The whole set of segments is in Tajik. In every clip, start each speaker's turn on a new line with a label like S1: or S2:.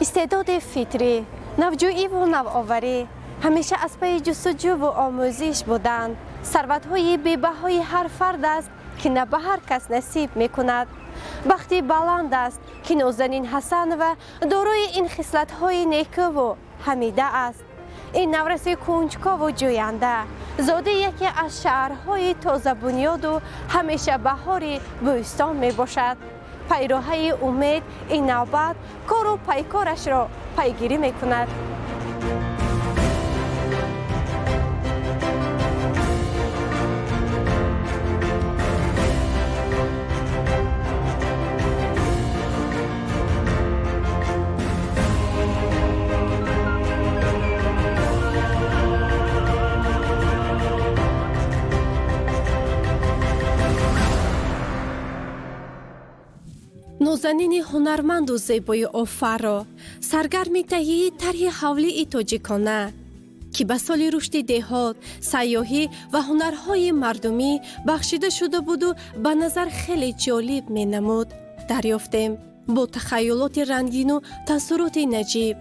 S1: Истеъдоди фитрӣ, навҷӯиву навоварӣ, ҳамеша аз пайи ҷустуҷӯву омӯзиш буданд сарватҳои бебаҳои ҳар фард аст, ки на ба ҳар кас насиб мекунад. Бахти баланд аст, ки Нозанин Ҳасанова дорои ин хислатҳои некӯву ҳамида аст. Ин навраси кунҷкову ҷӯянда зодаи яке аз шаҳрҳои тозабунёду ҳамеша баҳори Бӯстон мебошад. Пайроҳаи умед ин навбат кору пайкорашро пайгирӣ мекунад. Нозанини ҳунарманду зебои офарро саргарми таҳияи тарҳи ҳавлии тоҷикона, ки ба соли рушди деҳот, сайёҳӣ ва ҳунарҳои мардумӣ бахшида шуда буду ба назар хеле ҷолиб менамуд, дарёфтем. Бо тахайюлоти рангину таассуроти наҷиб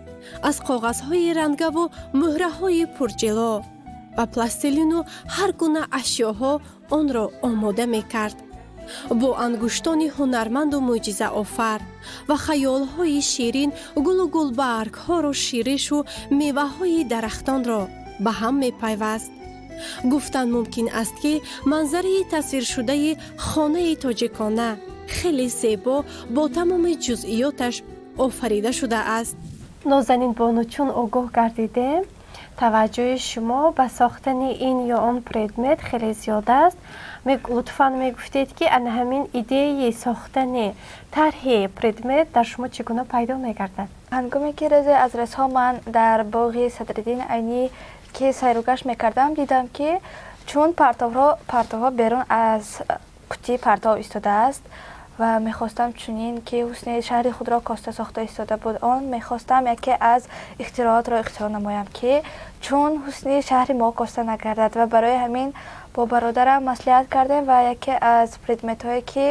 S1: аз коғазҳои рангаву муҳраҳои пурҷило ва пластилину ҳар гуна ашёҳо онро омода мекард. Бо ангуштони ҳунарманду мӯъҷизаофар ва хаёлҳои ширин гулу гулбаргҳоро ширишу меваҳои дарахтонро ба ҳам мепайваст. Гуфтан мумкин аст, ки манзараи тасвиршудаи хонаи тоҷикона хеле зебо бо тамоми ҷузъиёташ офарида шудааст. Нозанин бону, чун огоҳ гардидем, таваҷҷӯҳи шумо ба сохтани ин ё он предмет хеле зиёд аст. Лутфан мегуфтед, ки ана ҳамин идеяи сохтани тарҳи предмет дар шумо чӣ гуна пайдо мегардад?
S2: Ҳангоме ки рӯзе аз рӯзҳо ман дар боғи Садриддин Айнӣ ки сайругашт мекардам, дидам, ки чун партовҳо берун аз қуттии партов истодааст ва мехостам чунин ки ҳусни шаҳри худро коста сохта истода буд он, мехостам яке аз ихтироотро ихтироъ намоям, ки чун ҳусни шаҳри мо коста нагардад. Ва барои ҳамин бо бародарам маслиҳат кардем ва яке аз предметҳое, ки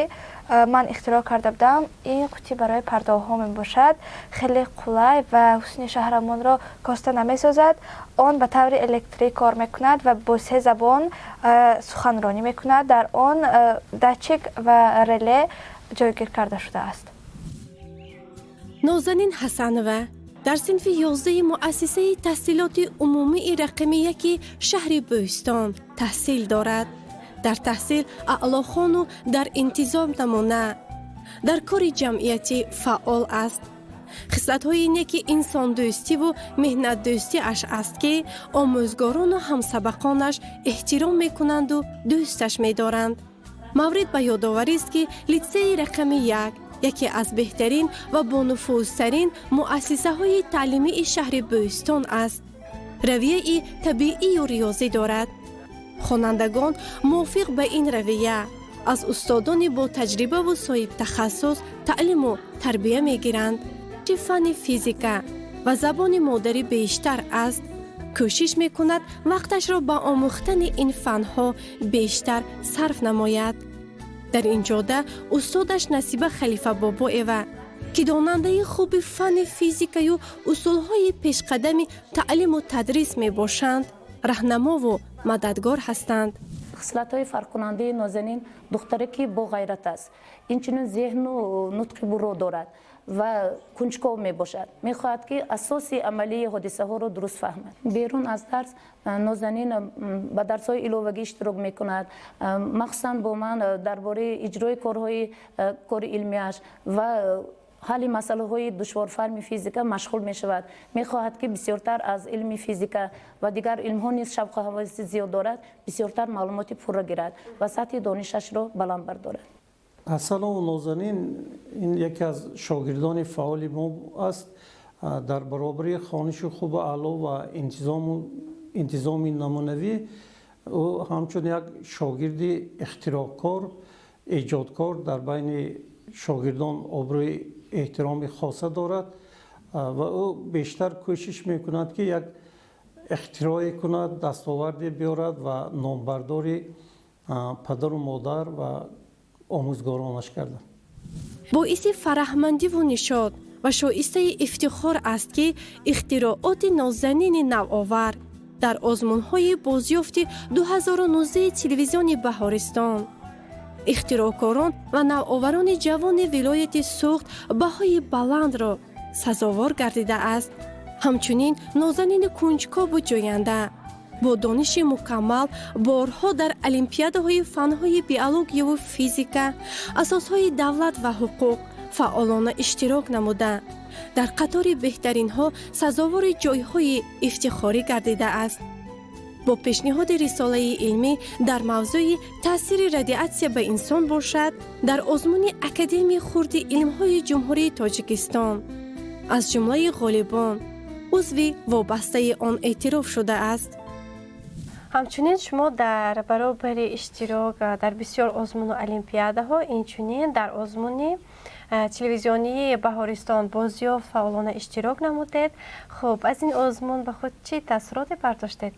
S2: ман ихтироъ карда будам, ин қуттӣ барои партовҳо мебошад. Хеле қулай ва ҳусни шаҳрамонро коста намесозад. Он ба таври электрӣ кор мекунад ва бо се забон суханронӣ мекунад. Дар он датчик ва реле ҷойгир карда шудааст.
S1: Нозанин Ҳасанова дар синфи 11-и муассисаи таҳсилоти умумии рақами 1-и шаҳри Бӯстон таҳсил дорад. Дар таҳсил аълохону дар интизом намуна, дар кори ҷамъиятӣ фаъол аст. Хислатҳои неки инсондӯстиву меҳнатдӯстиаш аст, ки омӯзгорону ҳамсабақонаш эҳтиром мекунанду дӯсташ медоранд. Маврид ба ёдоварист, ки литсеи рақами 1 яке аз беҳтарин ва бонуфузтарин муассисаҳои таълимии шаҳри Бӯстон аст. Равияи табиию риёзӣ дорад. Хонандагон мувофиқ ба ин равия аз устодони ботаҷрибаву соҳибтахассус таълиму тарбия мегиранд. Чи фанни физика ва забони модарӣ бештар аст, кӯшиш мекунад вақташро ба омӯхтани ин фанҳо бештар сарф намояд. Дар ин ҷода устодаш Насиба Халифабобоева, ки донандаи хуби фанни физикаю усулҳои пешқадами таълиму тадрис мебошанд, раҳнамову мададгор ҳастанд.
S3: Хислатҳои фарқкунандаи Нозанин: духтаре ки боғайрат аст, инчунин зеҳну нутқи бурро дорад ва кунҷков мебошад. Мехоҳад, ки асоси амалии ҳодисаҳоро дуруст фаҳмад. Берун аз дарс Нозанин ба дарсҳои иловагӣ иштирок мекунад. Махсусан бо ман дар бораи иҷрои корҳои кори илмиаш ва ҳалли масъалаҳои душворфаҳми физика машғул мешавад. Мехоҳад, ки бисёртар аз илми физика ва дигар илмҳо низ шавқу ҳаваси зиёд дорад, бисёртар маълумоти пурра гирад ва сатҳи донишашро баланд бардорад.
S4: Ҳасанова Нозанин ин яке аз шогирдони фаъоли мо аст. Дар баробари хониши хубу аъло ва интизоми намунавӣ, ӯ ҳамчун як шогирди ихтироъкор, эҷодкор дар байни шогирдон обрӯи эҳтироми хоса дорад ва ӯ бештар кӯшиш мекунад, ки як ихтироъе кунад, дастоварде биёрад ва номбардори падару модар ва омӯзгоронаш гардад.
S1: Боиси фараҳмандиву нишод ва Ва шоистаи ифтихор аст, ки ихтирооти нозанини навовар дар озмунҳои бозёфти 2019 телевизиони Баҳористон ихтироъкорон ва навоварони ҷавони вилояти Суғд баҳои баландро сазовор гардидааст. Ҳамчунин Нозанини кунҷкову ҷӯянда бо дониши мукаммал борҳо дар олимпиадаҳои фанҳои биологияву физика, асосҳои давлат ва ҳуқуқ фаъолона иштирок намуда, дар қатори беҳтаринҳо сазовори ҷойҳои ифтихорӣ гардидааст. Бо пешниҳоди рисолаи илмӣ дар мавзӯи таъсири радиатсия ба инсон бошад, дар озмуни Академияи хурди илмҳои Ҷумҳурии Тоҷикистон аз ҷумлаи ғолибон, узви вобастаи он эътироф шудааст.
S5: Ҳамчунин шумо дар баробари иштирок дар бисёр озмуну олимпиадаҳо, инчунин дар озмуни телевизионии Баҳористон бозёфт фаъолона иштирок намудед. Хуб, аз ин озмун ба худ чӣ таассуроте бардоштед?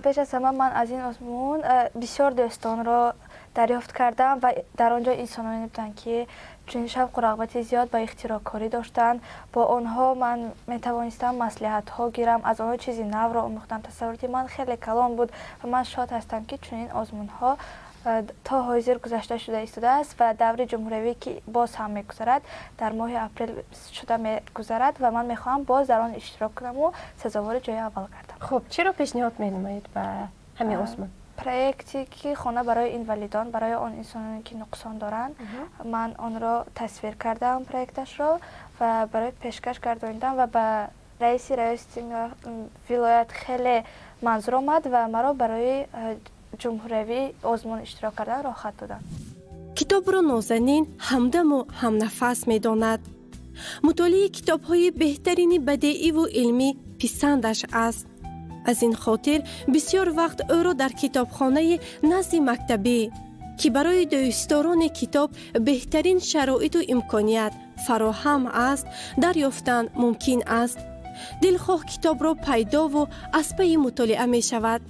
S2: Пеш аз ҳама, ман аз ин озмун бисёр дӯстонро дарёфт кардам ва дар он ҷо инсононе буданд, ки чунин шавқу рағбати зиёд ба ихтироъкорӣ доштанд. Бо онҳо ман метавонистам маслиҳатҳо гирам, аз онҳо чизи навро омӯхтам. Тасаввуроти ман хеле калон буд ва ман шод ҳастам, ки чунин озмунҳо то ҳозир гузашта шуда истодааст ва даври ҷумҳуриявӣ, ки боз ҳам мегузарад, дар моҳи апрел шуда мегузарад ва ман мехоҳам боз дар он иштирок кунаму сазовори ҷои аввал гардам.
S5: Хуб, чиро пешниҳод менамоед ба ҳамин озмун?
S2: Проекте, ки хона барои инвалидон, барои он инсононе, ки нуқсон доранд, ман онро тасвир кардам, проекташро, ва барои пешкаш гардонидам ва ба раиси раёсати вилоят хеле манзур омад ва маро барои ҷумҳуриявӣ озмун иштирок кардан роҳхат доданд.
S1: Китобро Нозанин ҳамдаму ҳамнафас медонад. Мутолиаи китобҳои беҳтарини бадеиву илмӣ писандаш аст. Аз ин хотир бисёр вақт ӯро дар китобхонаи назди мактабӣ, ки барои дӯстдорони китоб беҳтарин шароиту имконият фароҳам аст, дарёфтан мумкин аст. Дилхоҳ китобро пайдову аз пайи мутолиа мешавад.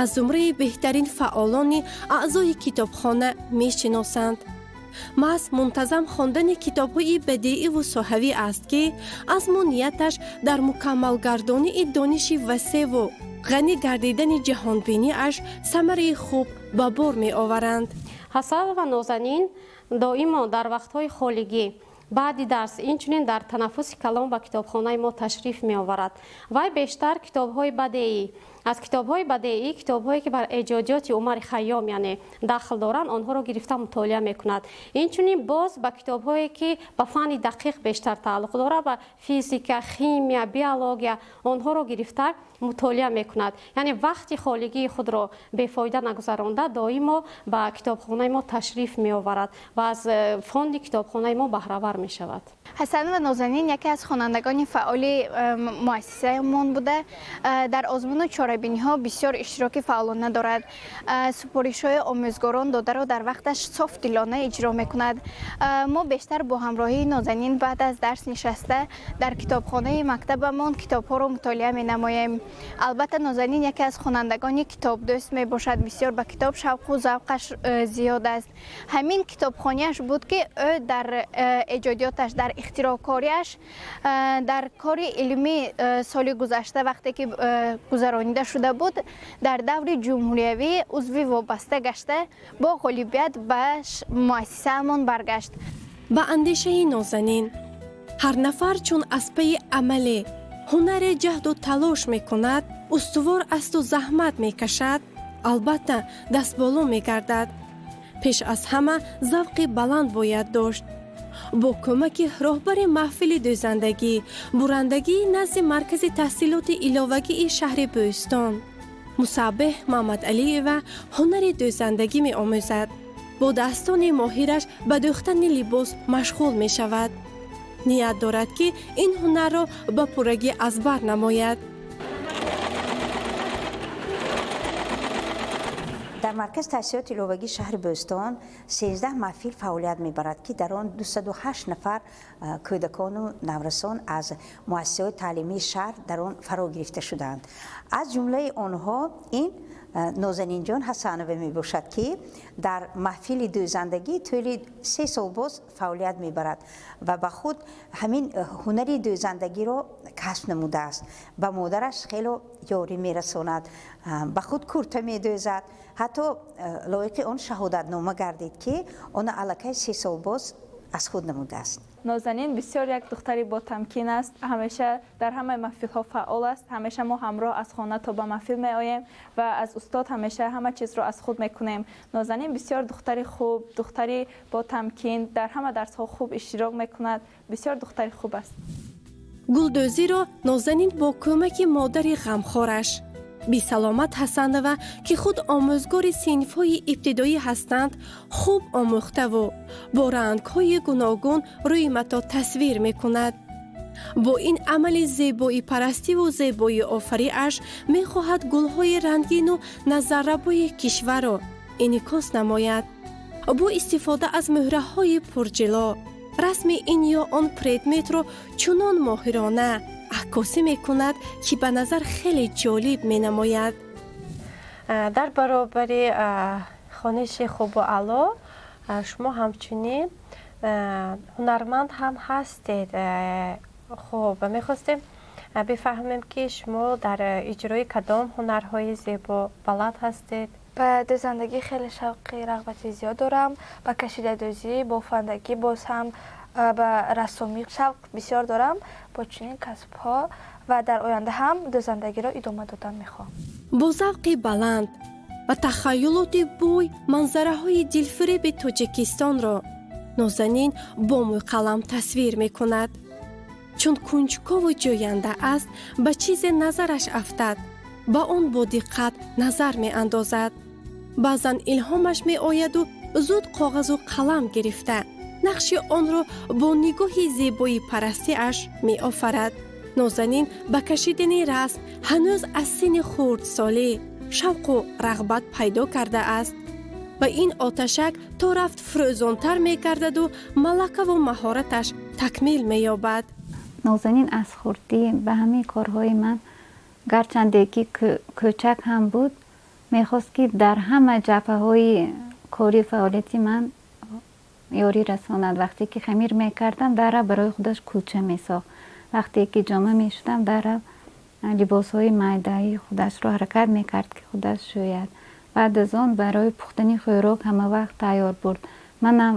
S1: Аз зумраи беҳтарин фаъолони аъзои китобхона мешиносанд. Маҳз мунтазам хондани китобҳои бадеиву соҳавӣ аст, ки азму нияташ дар мукаммалгардонии дониши васеъву ғанӣ гардидани ҷаҳонбиниаш самараи хуб ба бор меоваранд.
S6: Ҳасанова Нозанин доимо дар вақтҳои холигӣ, баъди дарс, инчунин дар танаффуси калом ба китобхонаи мо ташриф меоварад. Вай бештар китобҳои бадеӣ, аз китобҳои бадеӣ, китобҳое, ки бар эҷодиёти Умари Хайём, яъне, дахл доранд, онҳоро гирифта мутолиа мекунад. Инчунин боз ба китобҳое, ки ба фанни дақиқ бештар тааллуқ дорад, ба физика, химия, биология, онҳоро гирифта мутолиа мекунад. Яъне вақти холигии худро бефоида нагузаронда, доимо ба китобхонаи мо ташриф меоварад ва аз фонди китобхонаи мо баҳравар мешавад.
S7: Ҳасанова Нозанин яке аз хонандагони фаъоли муассисаамон буда, дар озмуну чорабиниҳо бисёр иштироки фаъолона дорад. Супоришҳои омӯзгорон додаро дар вақташ софдилона иҷро мекунад. Мо бештар бо ҳамроҳии Нозанин баъд аз дарс нишаста дар китобхонаи мактабамон китобҳоро мутолиа менамоем. Албатта, Нозанин яке аз хонандагони китобдӯст мебошад, бисёр ба китоб шавқу завқаш зиёд аст. Ҳамин китобхонияш буд, ки ӯ дар эҷодиёташ, дар ихтироъкориаш, дар кори илмӣ соли гузашта, вақте ки гузаронида шуда буд, дар даври ҷумҳуриявӣ узви вобаста гашта, бо ғолибият ба муассисаамон баргашт.
S1: Ба андешаи Нозанин, ҳар нафар чун аз пайи амале, ҳунаре ҷаҳду талош мекунад, устувор асту заҳмат мекашад, албатта, дастболо мегардад. Пеш аз ҳама завқи баланд бояд дошт. Бо кӯмаки роҳбари маҳфили дӯзандагӣ, бурандагии назди маркази таҳсилоти иловагии шаҳри Бӯстон Мусаббеҳ Муҳаммадалиева ҳунари дӯзандагӣ меомӯзад. Бо дастони моҳираш ба дӯхтани либос машғул мешавад. Ният дорад, ки ин ҳунарро ба пуррагӣ аз бар намояд.
S8: Дар маркази таҳсилоти иловагии шаҳри Бӯстон 13 маҳфил фаъолият мебарад, ки дар он 208 нафар кӯдакону наврасон аз муассисаҳои таълимии шаҳр дар он фаро гирифта шудаанд. Аз ҷумлаи онҳо ин Нозанинҷон Ҳасанова мебошад, ки дар маҳфили дӯзандагӣ тӯли 3 сол боз фаъолият мебарад ва ба худ ҳамин ҳунари дӯзандагиро касб намудааст. Ба модараш хело ёрӣ мерасонад, ба худ курта медӯзад, ҳатто лоиқи он шаҳодатнома гардид, ки она аллакай 3 сол боз аз худ намудааст.
S9: Нозанин бисёр як духтари ботамкин аст, ҳамеша дар ҳамаи маҳфилҳо фаъол аст. Ҳамеша мо ҳамроҳ аз хона то ба маҳфил меоем ва аз устод ҳамеша ҳама чизро аз худ мекунем. Нозанин бисёр духтари хуб, духтари ботамкин, дар ҳама дарсҳо хуб иштирок мекунад, бисёр духтари хуб аст.
S1: Гулдӯзиро Нозанин бо кӯмаки модари ғамхораш Бисаломат Ҳасанова, ки худ омӯзгори синфҳои ибтидоӣ ҳастанд, хуб омӯхтаву бо рангҳои гуногун рӯи мато тасвир мекунад. Бо ин амали зебоипарастиву зебоиофариаш мехоҳад гулҳои рангину назаррабои кишварро инъикос намояд. Бо истифода аз муҳраҳои пурҷило расми ин ё он предметро чунон моҳирона аккосӣ мекунад, ки ба назар хеле ҷолиб менамояд.
S5: Дар баробари хониши хубу аъло шумо ҳамчунин ҳунарманд ҳам ҳастед. Хуб, мехостем бифаҳмем, ки шумо дар иҷрои кадом ҳунарҳои зебо балад ҳастед.
S2: Ба дӯзандагӣ хеле шавқи рағбати зиёд дорам, ба кашидадӯзӣ, бофандагӣ, боз ҳам ба рассомӣ шавқ бисёр дорам. Бо чунин касбҳо ва дар оянда ҳам дӯзандагиро идома додан мехоҳам.
S1: Бо завқи баланд ва тахайюлоти бой манзараҳои дилфиреби Тоҷикистонро Нозанин бо мӯйқалам тасвир мекунад. Чун кунҷкову ҷӯянда аст, ба чизе назараш афтад, ба он бо диққат назар меандозад. Баъзан илҳомаш меояду зуд коғазу қалам гирифта, нақши онро бо нигоҳи зебоипарастиаш меофарад. Нозанин ба кашидани расм ҳанӯз аз синни хурдсолӣ шавқу рағбат пайдо кардааст ва ин оташак то рафт фурӯзонтар мегардаду малакаву маҳораташ такмил меёбад.
S10: Нозанин аз хурдӣ ба ҳамаи корҳои ман, гарчанде ки кӯчак ҳам буд, мехост, ки дар ҳама ҷабҳаҳои кори фаъолияти ман ёрӣ расонад. Вақте ки хамир мекардам, дарра барои худаш кулча месохт. Вақте ки ҷома мешудам, дарра либосҳои майдаи худашро ҳаракат мекард, ки худаш шӯяд. Баъд аз он барои пухтани хӯрок ҳама вақт тайёр бурд. Манам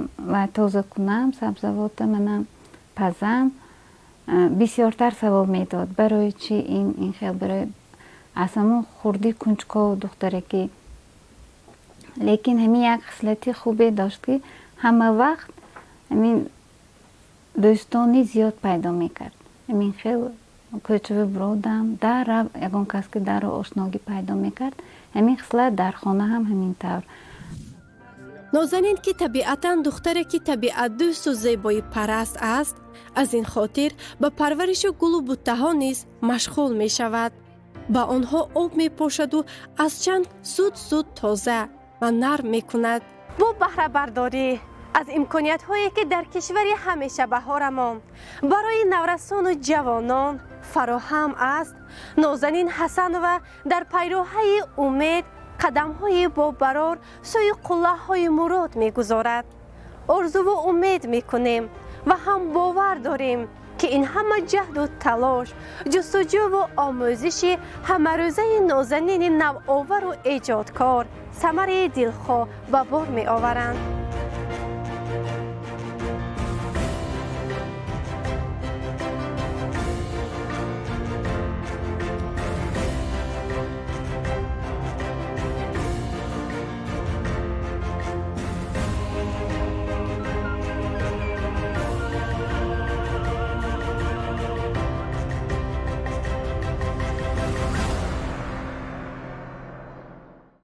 S10: тоза кунам сабзавота, манам пазам. Бисёртар савол медод, барои чӣ ин хел, барои аз ҳамон хурдӣ кунҷков духтаре ки. Лекин ҳамин як хислати хубе дошт, ки ҳама вақт ҳамин дӯстони зиёд пайдо мекард. Ҳамин хел кӯчаву буродам, дарра ягон кас ки дарро ошногӣ пайдо мекард. Ҳамин хислат дар хона ҳам ҳамин тавр.
S1: Нозанин, ки табиатан духтаре ки табиатдӯсту зебоипараст аст, аз ин хотир ба парвариши гулу буттаҳо низ машғул мешавад. Ба онҳо об мепошаду аз чанг зуд зуд тоза ва нарм мекунад. Бо баҳрабардорӣ аз имкониятҳое, ки дар кишвари ҳамешабаҳорамон барои наврасону ҷавонон фароҳам аст, Нозанин Ҳасанова дар пайроҳаи умед қадамҳои бобарор сӯи қуллаҳои мурод мегузорад. Орзуву умед мекунем ва ҳам бовар дорем, ки ин ҳама ҷаҳду талош, ҷустуҷӯву омӯзиши ҳамарӯзаи нозанини навовару эҷодкор самараи дилхоҳ ба бор меоваранд.